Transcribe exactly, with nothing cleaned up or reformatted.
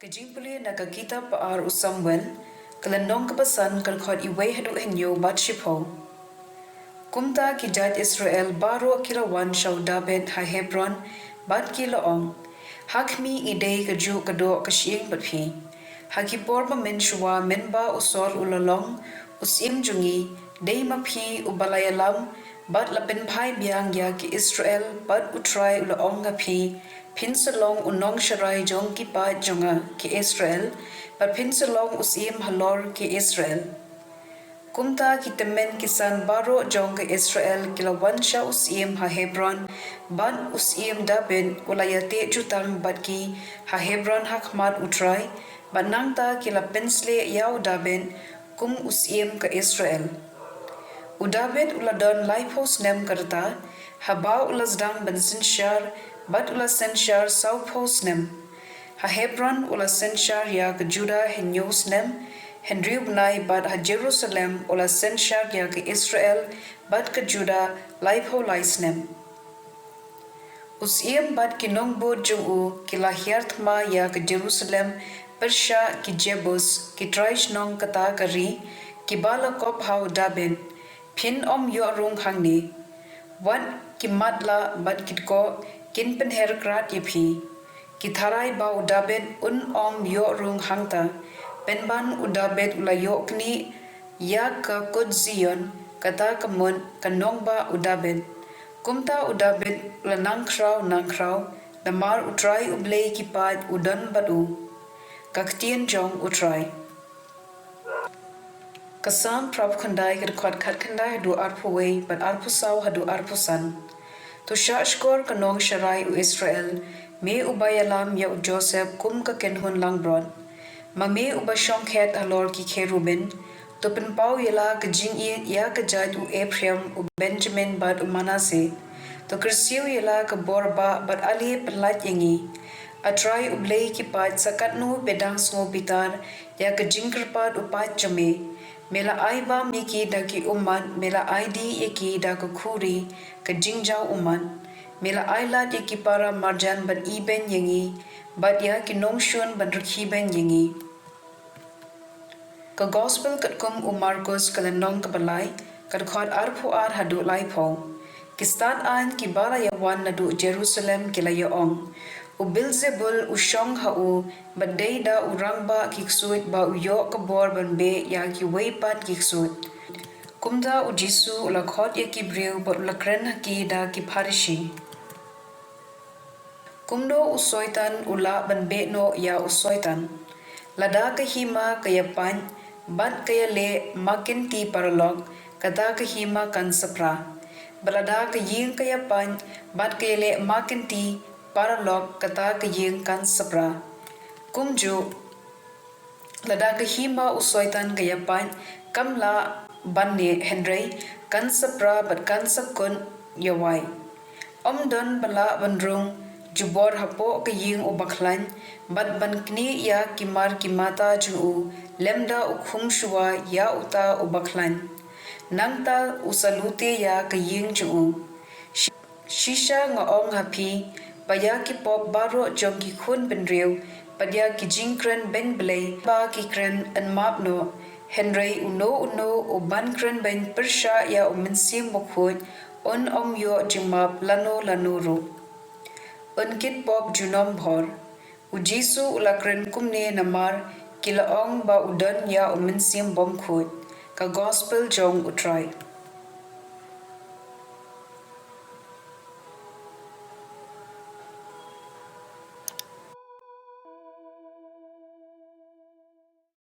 Ka jingpule na ka kitab ba ar u Samuel, ka lynnong kaba san, ka dkhot iwei haduh hynñiew bad shiphew. Kumta ki jait Israel baroh ki la wan sha u Dabid ha Hebron, bad ki la ong, Ha khmih ngi dei kajuh ka doh ka shyieng bad phi. Ha ki por ba mynshuwa mynba u Saul u la long u syiem jong ngi, dei ma phi uba la ïalam bad la pynphai biang ïa ki Israel, bad U Trai u la ong ha phi, Phin sa long u nongsharai jong ki paid jong nga ki Israel, bad phin sa long u syiem halor ki Israel. Kumta ki tymmen ki san baroh jong ka Israel ki la wan sha u syiem ha Hebron, bad u syiem Dabid u la ïateh jutang bad ki ha Hebron ha khmat U Trai, bad nangta ki la pynsleh ïa u Dabid kum u syiem ka Israel. U Dabid u la don laiphew snem ka rta haba u la sdang ban synshar, bad u la synshar sawphew snem. Ha Hebron u la synshar ïa ka Juda hynñiew snem, hynriew bnai, bad ha Jerusalem u la synshar ïa ka Israel bad ka Juda laiphew lai snem. U syiem bad ki nongbud jong u ki la hiar thma ïa ka Jerusalem pyrshah ki Jebus, ki trai shnong kata ka ri, kiba la kop ha u Dabid, Phin ym ïoh rung hangne. Wat ki matlah bad ki dkoh kin pynher krad ïa phi. Ki tharai ba u Dabid un ym ïoh rung hangta, pynban u Dabid u la ïoh knieh ïa ka kut Zion, kata ka mut ka nongbah u Dabid. Kumta u Dabid u la nang khraw nang khraw, namar U Trai U Blei ki paid u don bad u. Ka ktien jong U Trai. Ka Salm phra phew khyndai, ka dkhot khatkhyndai haduh arphew wei, bad arphew saw haduh arphew san. To shah shkor, ko nongsharai u Israel, me uba ïalam ïa u Joseph kum ka kynhun langbrot, ma me uba shongkhet halor ki kherubin. To pynpaw ïa la ka jingïeit ïa ka jait u Ephraim, u Benjamin bad u Manasseh. To kyrsiew ïa la ka bor bah bad ale pynlait ïa ngi. A Trai U Blei ki paid, sa katno phi dang sngewbitar ïa ka jingkyrpad u paid jong me. Me la ai bam ïa ki da ki ummat, me la ai dih ïa ki da ka khuri ka jingjaw ummat. Me la ai lad ïa ki para marjan ban ibeiñ ïa ngi, bad ïa ki nongshun ban rkhie beiñ ïa ngi. Ka Gospel katkum u Markos, ka lynnong kaba lai, ka dkhot arphew ar haduh laiphew. Ki stad aiñ kiba la ïawan naduh Jerusalem ki la ïa ong, U Beelzebul u shong ha u, bad dei da u rangbah ki ksuid ba u ïoh ka bor ban beh ïa kiwei pat ki ksuid. Kumta u Jisu u la khot ïa ki briew bad u la kren ha ki da ki Pharisi, Kumno u soitan u lah ban beh noh ïa u soitan? Lada ka hima ka ïa pait bad ka ïa leh ma kynti paralok, kata ka hima kan sa pra. Bad lada ka ïing ka ïa pait bad ka ïa leh ma kynti paralok, kata ka ïing kan sa pra. Kumjuh, lada ka hima u soitan ka ïa pait, kam lah ban neh, hynrei kan sa pra bad kan sa kut ïa wai. Ym don ba lah ban rung jubor hapoh ka ïing u bakhlaiñ, bad ban knieh ïa ki mar ki mata jong u, lymda u khum shuwa ïa uta u bakhlaiñ. Nangta u sa lute ïa ka ïing jong u. Shi- Shisha nga ong ha phi, ba ïa ki pop baroh jong ki khun bynriew, bad ïa ki jingkren beiñ Blei, ba ki kren yn map noh, hynrei uno uno uban kren beiñ pyrshah ïa u Mynsiem Bakhuid, un ym ïoh jingmap lano lano ruh. Un kit pop junom bhor. U Jisu u la kren kumne namar ki la ong ba u don ïa u Mynsiem Bymkhuid. Ka Gospel jong U Trai.